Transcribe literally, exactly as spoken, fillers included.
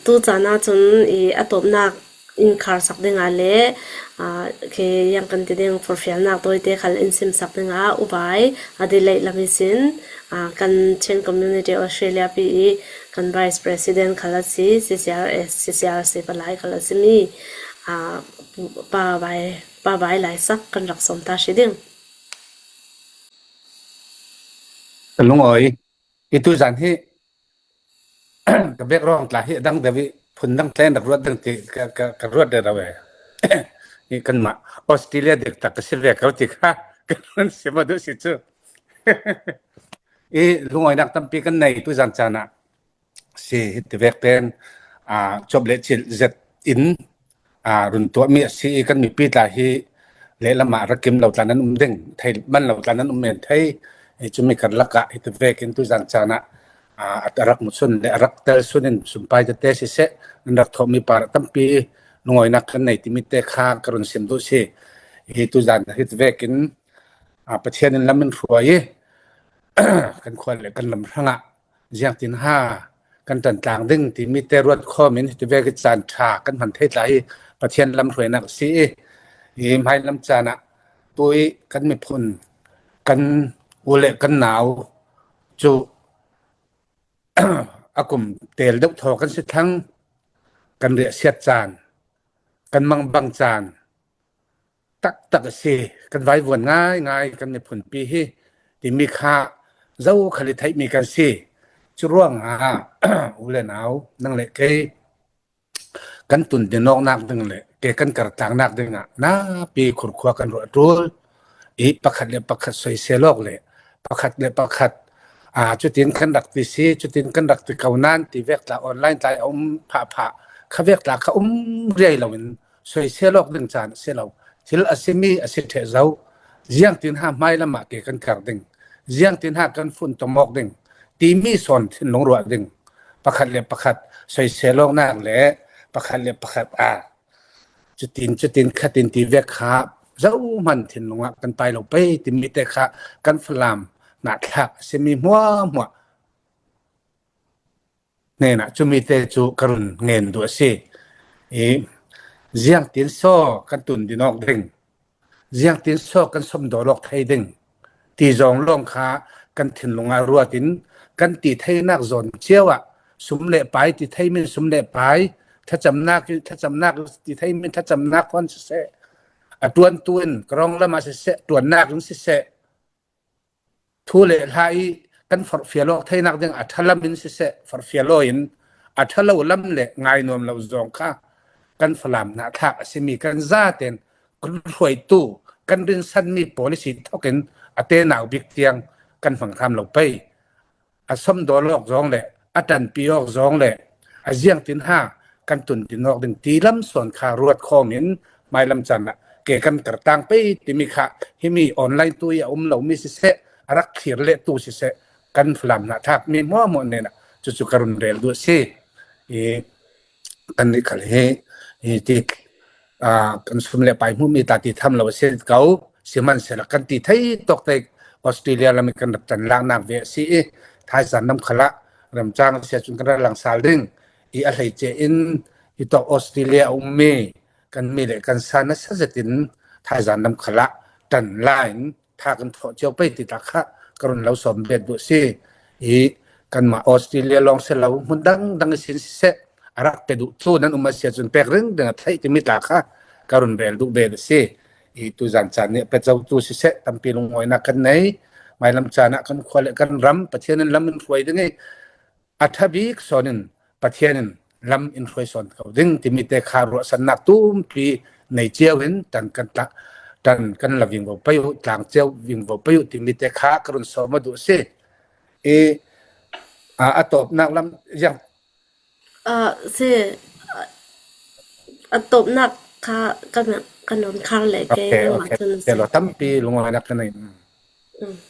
Tu caan ah cun i a tawpnak in kharsak dingah le, aa, khi yang kan ti ding forhfialnak tawite khal in simsak dingah U Vai Adelaide lam ihsin, aa, kan Chin Community Australia pi i kan Vice President khal a si, C C R S, C C R C palai khal a simi, aa, Pa Vai, Pa Vai Laisak kan rak sawm ta hri ding. Ka lungawi, i tuzan hi ka background tla hi a dang deuh i phun dang tla in rak ruat ding ti ka, ka, ka ruat rero e. Hi kanmah Australia dik tak ka si ve ko ti kha ka run sim a duh si cu. I lungawinak tampi kan nei tuzan caan ah si hi ti vek pen, aa, cawp le cilh zet in, aa, run tuahmi a si i kan mipi tla hi lehlam ah rak kim lo tla nan um ding, thei man lo tla nan um men thei. I cumi karlak ah hi ti vek in tuzan caan ah, aa, a rak musun le a rak tel sun in sumpai tete siseh, nan rak thawhmi par tampi lungawinak kan nei timi te kha ka run sim duh si. Hi tuzan hi ti vek in, aa, Pathian in lam in hruai i kan khua le kan lam hrangah ziangtin ha kan ṭan tlang ding timi te ruat khawm in hi ti vek i caan ṭha kan hman thei tla hi Pathian lam hruainak a si i, i hmailam caan ah tu i kan miphun, kan u le kan nau cu a kum tel deuh thaw kan si thlang, kan riahsiat caan, kan mangbang caan taktak a si, kan vaivuan ngaingai kan miphunpi hi timi kha zokhal i theihmi kan si. Cu ruangah u le nau, nang le kei kan tundinawknak ding le ke kan kartlangnak dingah napi khurkhua kan ruah ṭul i pakhat le pakhat soisel awk le pakhat le pakhat, aa, cutin kan rak ti si, cutin kan rak ti ko nan ti vek tla online tla a um phahphah kha vek tla kha um riai loin soisel awk ding caan a si lo. Thil a simi a si ṭheh zo. Ziangtin ha hmailam ah ke kan kar ding, ziangtin ha kan fun tom awk ding timi sawn thinlung ruah ding. Pakhat le pakhat soisel awknak le pakhat le pakhat, aa, cutin, cutin, khatin ti vek kha zohman thinlung ah kan pai lo pei timi te kha kan Falam hnahthlak a simi hmuahhmuah hnenah cumi te cu ka run ngen duh a si. I, ziangtin saw kan tundin awk ding, ziangtin saw kan sawmdawl awk thei ding ti zawng lawng kha kan thinlung ah ruat in kan ti theinak zawn cio ah sum le pai ti thei min sum le pai, thlacamnak, thlacamnak ti thei min thlacamnak khuan siseh, a ṭuantu in ka rawng lam ah siseh, ṭuannak in siseh, thu le hla i kan forhfial awk theinak ding a ṭha lam in siseh, forhfial aw in a ṭha lo lam le ngainuam lo zawng kha kan Falam hnahthlak a simi kan zaten kan hruaitu, kan rinsanmi policy thawkin a tenau bik tiang kan hmang hram lo pei. A sawmdawl awk zawng le a ṭanpi awk zawng le a ziangtin ha kan tundin awk ding ti lam sawn kha ruat khawm in hmailam caan ah ke kan kartlang pei timi kha himi online tu i a um lomi siseh, a rak thlir le tu siseh, kan Falam hnahthlak mi hmuahhmuah hnenah cucu ka run rel duh a si. I, kan nih khal hi, hi ti, aa, kan sum le pai hmuhmi ta ti tham lo a si ko, sihmanhsehlaw kan ti thei tawk te Australia lam i kan rak ṭan laknak ve a si i, thaizan lam khalah remcang a si ahcun kan rak langsal ding i, a hleice in hi tawk Australia a ummi kan mi le kan sa nasa zetin thaizan lam khalah ṭan la in tha kan thawh cio pei ti ta kha ka run lo sawm bet duh si. I, kanmah Australia lawng si lo, hmun dang dang i sin siseh, a rak pe duh tu nan um a si ahcun pek ringring a theih timi ta kha ka run rel duh bet a si. I, tuzan caan nih a pe co tu siseh, tampi lungawinak kan nei. Hmailam caan ah kan khua le kan ram Pathian in lam in hruai ding i, a ṭha bik sawn in Pathian in lam in hruai sawn ko ding timi te kha ruahsannak tumpi nei cio in ṭan kan tla, ṭan kan la vingvo pei uh, tlang cio vingvo pei uh timi te kha ka run sawm a duh si. I, a, a tawpnak lam ziang. Ah, si, ah, a tawpnak kha kan, kan run khar le ke. Okay, nangmah okay. Cun si. Tampi lungawinak kan nei. Mm.